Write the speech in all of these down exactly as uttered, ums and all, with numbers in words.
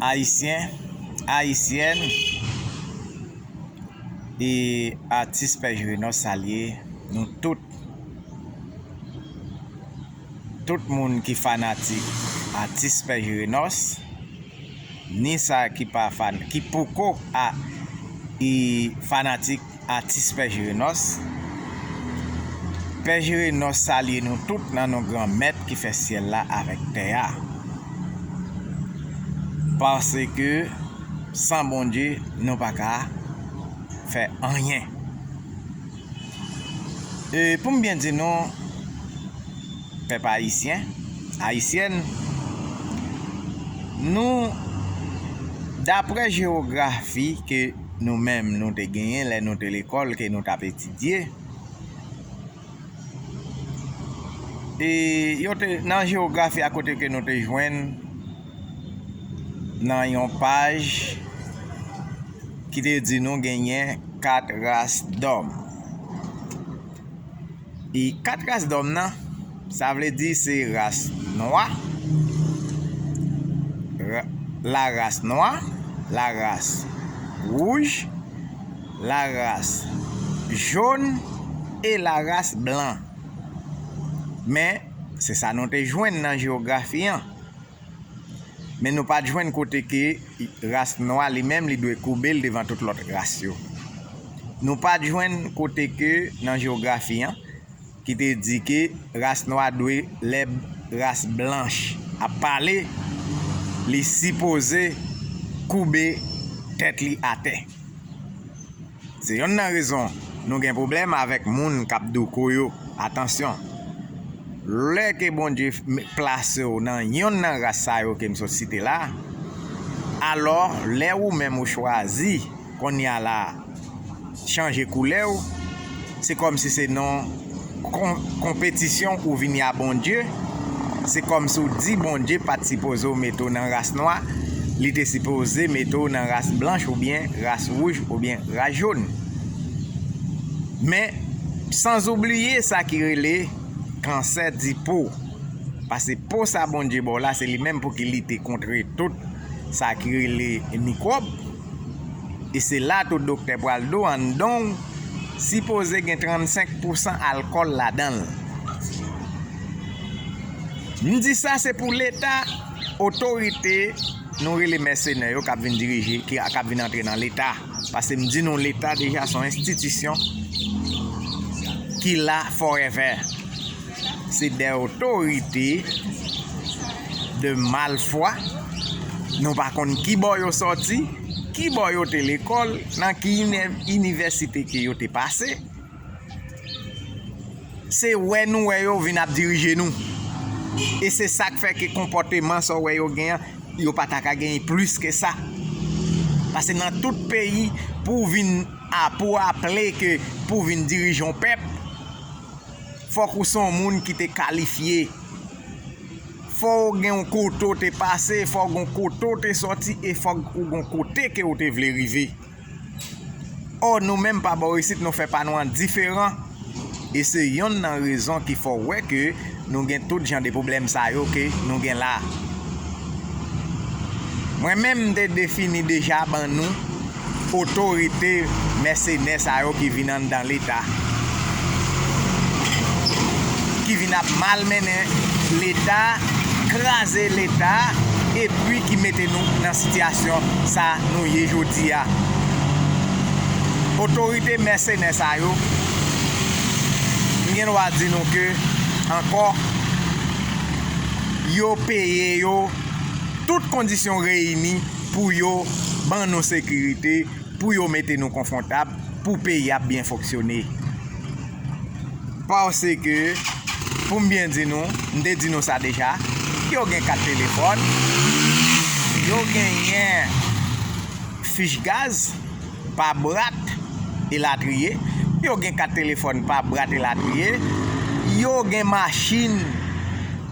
Ayisyen, Ayisyèn, e atis Pè Jerenòs salye nou tout. Tout moun ki fanatik atis Pè Jerenòs, ni sa ki pa fan, ki poko a, e fanatik atis Pè Jerenòs. Pè Jerenòs salye nou tout nan non Granmèt ki fè syèl la avèk tè a. Paske san Bondye, nou pa ka fè anyen. E pou m byen di nou, pèp ayisyen, ayisyèn, nou, daprè jewografi ke nou menm nou te genyen lè nou te lekòl, ke nou t ap etidye, e yo te, nan jewografi a kote ke nou te jwenn nan yon paj ki te di nou genyen kat ras dòm. E kat ras dòm nan, sa vle di se ras nwa, ra-, la ras nwa, la ras wouj, la ras jòn e la ras blan. Men, se sa nou te jwenn nan jewografi an. Men nou pa t jwenn kote ke ras nwa li menm li dwe koube l devan tout lòt ras yo. Nou pa t jwenn kote ke nan jewografi an ki te di ke ras nwa dwe, lè ras blanch ap pale, li sipoze koube tèt li atè. Se yonn nan rezon nou gen pwoblèm avèk moun k ap douko yo. Atansyon! Lè ke Bondye f-, m-, plase w nan yonn nan ras sa yo ke m sot site la, alò, lè ou menm ou chwazi, kounye a la, chanje koulè w, se kòmsi se nan kon-, konpetisyon ou vini a Bondye, se kòmsi w di Bondye pa t sipoze w mete w nan ras nwa, li te sipoze mete w nan ras blanch oubyen ras wouj oubyen ras jòn. Men, sanzoubliye sa ki rele kansè di po. Paske po sa Bondye ba w la, se li menm pou ki lite kont tout sa ki rele mikwòb. E se la tout doktè pral di w anndan w sipoze gen trannsenk pousan alkòl ladan l. M di sa se pou Leta, otorite, nou rele mèsenè yo k ap vin dirije, ki, k ap vin antre nan Leta. Paske m di nou Leta deja se yon enstitisyon ki la forever. Se de otorite de malfwa. Nou pa konn ki bò yo sòti, ki bò yo te lekòl, nan ki ine-, inivèsite ke yo te pase. Se wè nou wè yo vin ap dirije nou. E se sa k fè ke konpòteman sa w wè yo gen an, yo pa ta ka genyen plis ke sa. Paske nan tout peyi, pou w vin a, pou w aple ke pou w vin dirije yon pèp, fòk ou se yon moun ki te kalifye. Fò w gen yon kote w te pase, fò w gen yon kote w te sòti, e fòk ou gen yon kote ke w te vle rive. Ò, nou menm pa bò isit, nou fè pa nou an diferan. E se yonn nan rezon ki fè w wè ke nou gen tout jan de pwoblèm sa yo ke nou gen la. Mwen menm, m te defini deja ban nou otorite mèsenè sa yo ki vin anndan Leta, ki vin ap malmennen Leta, kraze Leta, epi ki mete nou nan sitiyasyon sa nou ye jodi a. Otorite mèsenè sa yo, m gen dwa di nou ke, ankò, yo peye yo tout kondisyon reyini pou yo ban nou sekirite, pou yo mete nou konfòtab, pou peyi a byen fonksyone. Paske, pou m byen di nou, m te di nou sa deja, yo gen kat telefòn, yo genyen fich gaz pa brat, elatriye, yo gen kat telefòn pa brat, elatriye, yo gen machin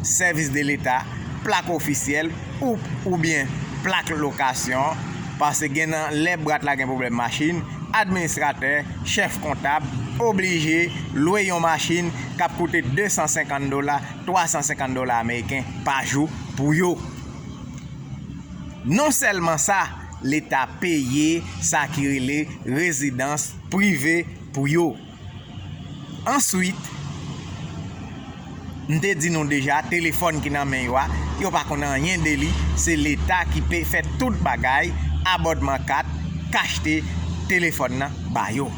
sèvis de Leta, plak ofisyèl, ou, oubyen plak lokasyon, paske gen nan lè brat la gen pwoblèm machin, administratè, chèf kontab oblije lwe yon machin k ap koute de san senkant dola, twa san senkant dola ameriken pa jou pou yo. Non sèlman sa, Leta peye sa ki rele rezidans prive pou yo. Answit, m te di nou deja, telefòn ki nan men yo a, yo pa konn anyen de li. Se Leta ki pe fè tout bagay, abòdman kat, k achte telefòn nan ba yo.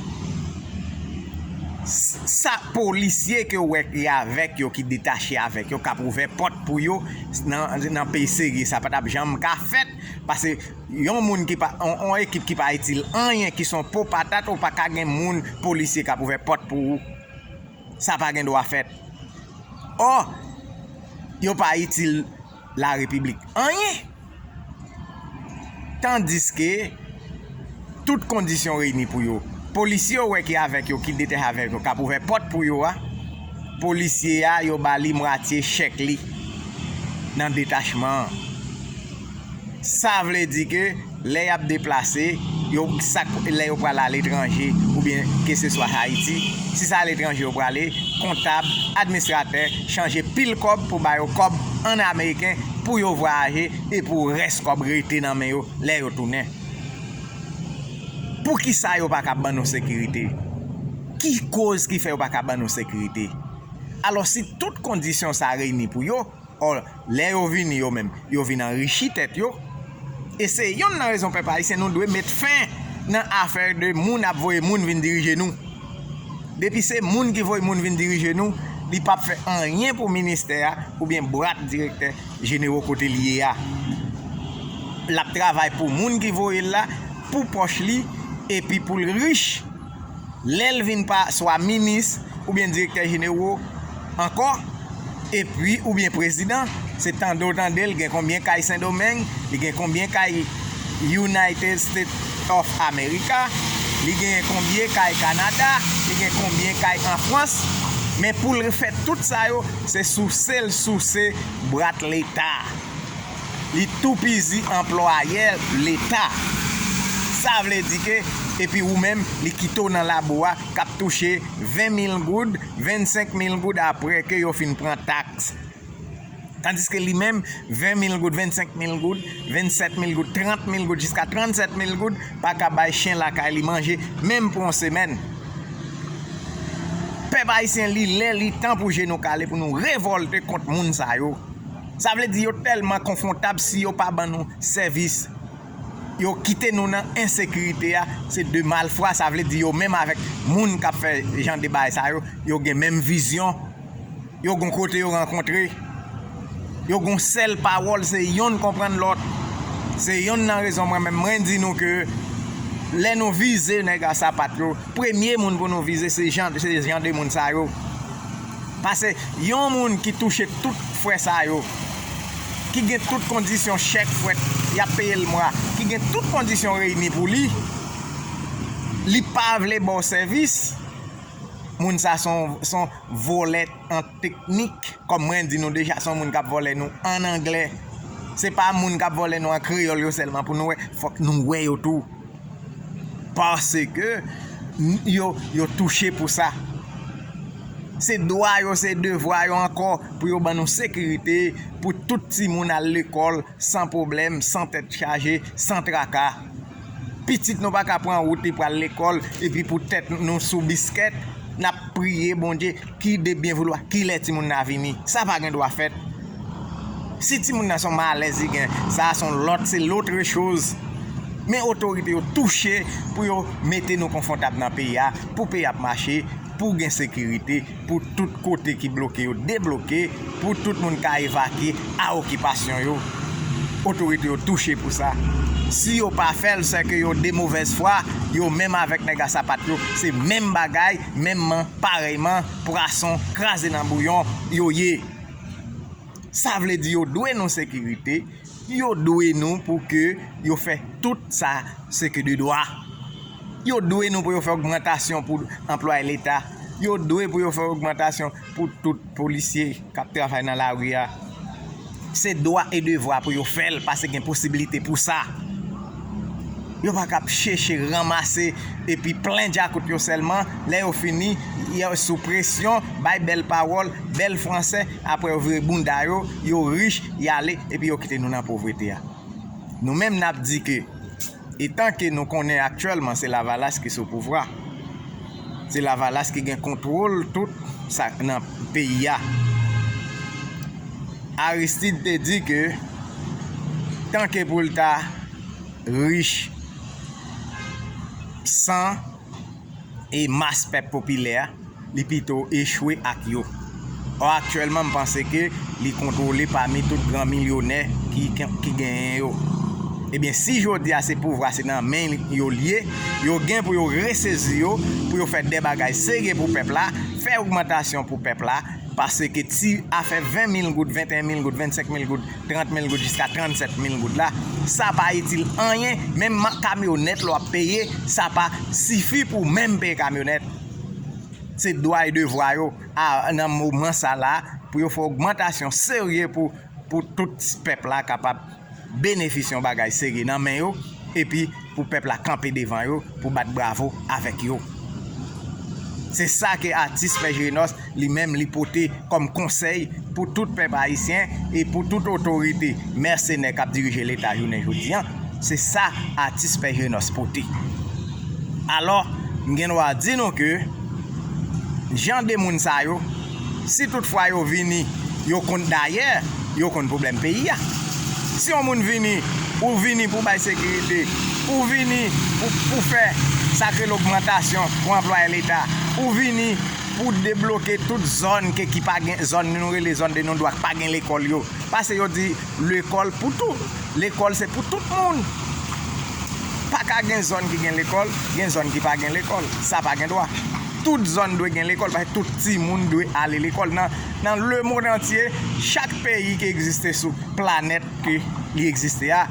Sa polisye ke w wè ki avèk yo, ki detache avèk yo, k ap ouvè pòt pou yo nan, nan peyi serye, sa pa t ap janm ka fèt, paske yon moun ki pa, on, on ekip ki pa itil anyen, ki son po patat, ou pa ka gen moun polisye k ap ouvè pòt pou ou. Sa pa gen dwa fèt. Ò, yo pa itil larepiblik anyen. Tandiske tout kondisyon reyini pou yo. Polisye yo wè ki avèk yo, ki detache avèk yo, k ap ouvè pòt pou yo a, polisye a, yo ba li mwatye chèk li nan detachman an. Sa vle di ke lè y ap deplase, yo, sa, lè yo pral aletranje, oubyen keseswa Ayiti, si se aletranje yo prale, kontab, administratè, chanje pil kòb pou ba yo kòb an ameriken pou yo vwayaje e pou rès kòb rete nan men yo lè yo tounen. Poukisa yo pa ka ban nou sekirite? Ki koz ki fè yo pa ka ban nou sekirite? Alò, si tout kondisyon sa reyini pou yo, ò, lè yo vini yo menm, yo vin anrichi tèt yo. E se yonn nan rezon pèp ayisyen nou dwe met fen nan afè de moun ap voye moun vin dirije nou. Depi se moun ki voye moun vin dirije nou, li p ap fè anyen pou ministè a oubyen bwat direktè jenero kote li ye a. L ap travay pou moun ki voye l la, pou pòch li, epi pou l rich. Lè l vin pa swa minis oubyen direktè jenero ankò, epi oubyen prezidan, se tande w tande l gen konbyen kay Sendomeng, li gen konbyen kay United States of America, li gen konbyen kay Kanada, li gen konbyen kay an Frans. Men pou l fè tout sa yo, se souse l souse bwat Leta. Li toupizi anplwayè Leta. Sa vle di ke, epi ou menm, li kite w nan labo a, k ap touche ven mil goud, vennsenk mil goud apre ke yo fin pran taks. Tandiske li menm, ven mil goud, vennsenk mil goud, vennsèt mil goud, trant mil goud, jiska trannsèt mil goud, pa ka bay chen lakay li manje, menm pou yon semèn. Pèp ayisyen, li lè, li tan pou je nou kale, pou nou revòlte kont moun sa yo. Sa vle di yo tèlman konfwontab, si yo pa ban nou sèvis, yo kite nou nan ensekirite a, se de malfwa, sa vle di yo menm avèk moun k ap fè jan de bagay sa yo, yo gen menm vizyon, yo gon kote yo rankontre, yo gon sèl pawòl, se yonn konprann lòt. Se yonn nan rezon mwen menm, mwen di nou ke lè nou vize nèg a sapat yo, premye moun pou nou vize se jan, se jan de moun sa yo. Paske yon moun ki touche tout frè sa yo, ki gen tout kondisyon chèk fwèt, y ap peye l mwa, ki gen tout kondisyon reyini pou li, li pa vle ba w sèvis, moun sa se yon, se yon vòlè an teknik. Kòm mwen di nou deja, se yon moun k ap vòlè nou an anglè. Se pa moun k ap vòlè nou an kreyòl yo sèlman pou nou wè. Fòk nou wè yo tou. Paske n-, yo, yo touche pou sa. Se dwa yo, se devwa yo ankò pou yo ban nou sekirite, pou tout timoun al lekòl san pwoblèm, san tèt chaje, san traka. Pitit nou pa ka pran wout li pral lekòl, epi pou tèt nou sou biskèt, n ap priye Bondye, ki de byen voulwa, kilè timoun nan vini. Sa pa gen dwa fèt. Si timoun nan se yon malèz li gen, sa a se yon lòt, se lotre choz. Men otorite yo touche pou yo mete nou konfòtab nan peyi a, pou peyi ap mache, pou gen sekirite, pou tout kote ki bloke yo debloke, pou tout moun ka evakye a okipasyon yo. Otorite yo touche pou sa. Si yo pa fè l, sèke yo de movèz fwa, yo menm avèk nèg a sapat yo, se menm bagay, menmman, parèyman, pwason kraze nan bouyon yo ye. Sa vle di yo dwe nou sekirite, yo dwe nou pou ke yo fè tout sa se ke de dwa. Yo dwe nou pou yo fè ogmantasyon pou anplwaye Leta. Yo dwe pou yo fè ogmantasyon pou tout polisye k ap travay nan lari a. Se dwa e devwa pou yo fè l, paske gen posiblite pou sa. Yo pa ka ap chèche ranmase epi plen djakout yo sèlman. Lè yo fini, yo sou presyon, bay bèl pawòl, bèl fransè, apre yo vire bounda yo, yo rich, y ale, epi yo kite nou nan povrete a. Nou menm n ap di ke, etan ke nou konnen aktyèlman se Lavalas ki sou pouvwa, se Lavalas ki gen kontwòl tout sa nan peyi a. Aristide te di ke tanke pou l ta rich san e mas pèp popilè a, li pito echwe ak yo. Ò, aktyèlman, m panse ke li kontwole pami tout gran milyonè ki, ki genyen yo. Ebyen, si jodi a se pouvwa, se nan men yo l ye, yo gen pou yo resezi yo, pou yo fè de bagay serye pou pèp la, fè ogmantasyon pou pèp la, paske ti afè ven mil goud, venteyen mil goud, vennsenk mil goud, trant mil goud jiska trannsèt mil goud la, sa pa itil anyen, menm ma-, kamyonèt lè w ap peye, sa pa sifi pou menm peye kamyonèt. Se dwa e devwa yo a, nan moman sa la, pou yo fè ogmantasyon serye pou, pou tout pèp la kapab benefisye yon bagay serye nan men yo, epi pou pèp la kanpe devan yo, pou bat bravo avèk yo. Se sa ke atis Pè Jerenòs li menm li pote kòm konsèy pou tout pèp ayisyen e pou tout otorite mèsenè k ap dirije Leta jounen jodi a. Se sa atis Pè Jerenòs pote. Alò, m gen dwa di nou ke jan de moun sa yo, si toutfwa yo vini, yo konn, dayè, yo konn pwoblèm peyi a. Si yon moun vini, ou vini pou bay sekirite, ou vini pou, pou fè sa k rele ogmantasyon pou anplwaye Leta, ou vini pou debloke tout zòn ke, ki pa gen, zòn nou rele zòn de non dwa, k pa gen lekòl yo. Paske yo di lekòl pou tout. Lekòl se pou tout moun. Pa ka gen zòn ki gen lekòl, gen zòn ki pa gen lekòl. Sa pa gen dwa. Tout zòn dwe gen lekòl, paske tout timoun dwe ale lekòl. Nan, nan lemonn antye, chak peyi ki egziste sou planèt ke li egziste a,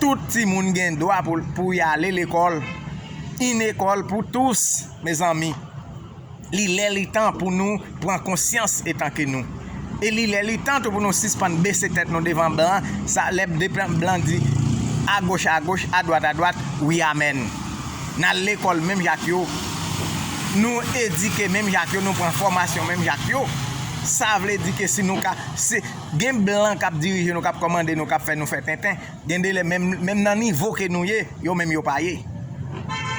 tout timoun gen dwa pou, pou y ale lekòl. Une école pour tous, mezanmi. Li lè, li tan pou nou pran konsyans etan ke nou. E li lè, li tan tou pou nou sispann bese tèt nou devan blan. Sa, lè de blan, blan di agoch, agoch, adwat, adwat, wi, amèn. N al lekòl menm jan ak yo. Nou edike menm jan ak yo, nou pran fòmasyon menm jan ak yo. Sa vle di ke si nou ka, se, gen blan k ap dirije nou, k ap kòmande nou, k ap fè nou fè tenten. Gen de lè, menm, menm nan nivo ke nou ye, yo menm yo pa ye.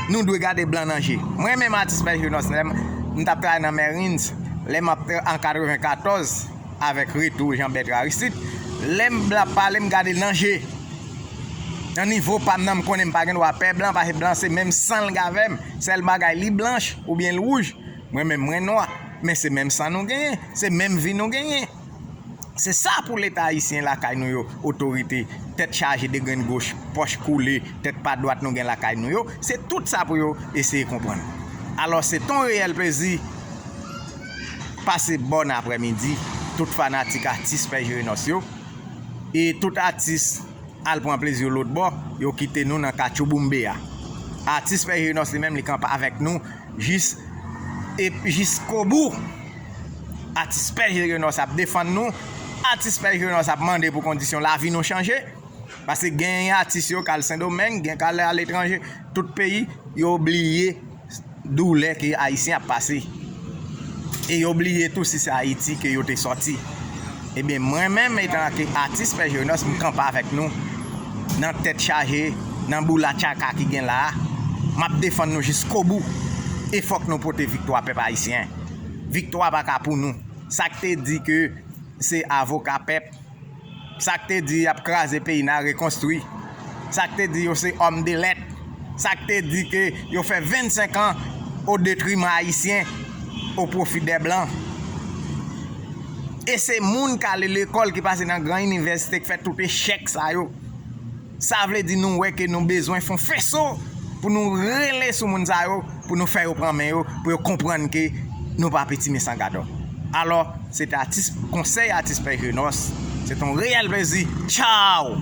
Nou dwe gade blan nan je. Mwen menm, atis Pè Jerenòs, lè m, m t ap travay nan Marines, lè m ap tra-, an katrevenkatòz, avèk retou Jean Bertrand Aristide, lè m, blan ap pale, m gade l nan je. Nan nivo pa m nan, m konnen m pa gen dwa pè blan, paske blan se menm san l gen avè m. Sèl bagay, li blanch oubyen l wouj. Mwen menm, mwen nwa. Men se menm san nou genyen, se menm vi nou genyen. Se sa pou Leta ayisyen lakay nou yo, otorite, tèt chaje de grenn goch, pòch koule, tèt pa dwat nou gen lakay nou yo, se tout sa pou yo eseye konprann. Alò, se t on reyèl plezi pase bòn aprèmidi, tout fanatik atis Pè Jerenòs yo, e tout atis al pran plezi yo lòtbò, yo kite nou nan katchouboumbe a. Atis Pè Jerenòs li menm, li kanpe avèk nou jis, e jiskobou. Atis Pè Jerenòs ap defann nou. Atis Pè Jerenòs ap mande pou kondisyon lavi nou chanje. Paske gen atis yo k al Sendomeng, gen k al aletranje, tout peyi, yo bliye doulè ke Ayisyen ap pase. E yo bliye tou si se Ayiti ke yo te sòti. Ebyen, mwen menm, etan ke atis Pè Jerenòs, m kanpe avèk nou nan tèt chaje, nan boula tchaka ki gen la a. M ap defann nou jiskobou. E fòk nou pote viktwa pèp ayisyen. Viktwa pa ka pou nou. Sa k te di ke se avoka pèp, sa k te di y ap kraze peyi n a rekonstwi, sa k te di yo se òm de lèt, sa k te di ke yo fè vennsenk an o detriman ayisyen, o pwofi dè blan. E se moun k ale lekòl, ki pase nan gran inivèsite, k fè tout echèk sa yo. Sa vle di nou wè ke nou bezwen fè yon feso pou nou rele sou moun sa yo, pou nou fè yo pran men yo, pou yo konprann ke nou pa piti men san gadò. Alò, se te atis, konsèy atis Pè Jerenòs. Se te yon reyèl plezi. Tchaw!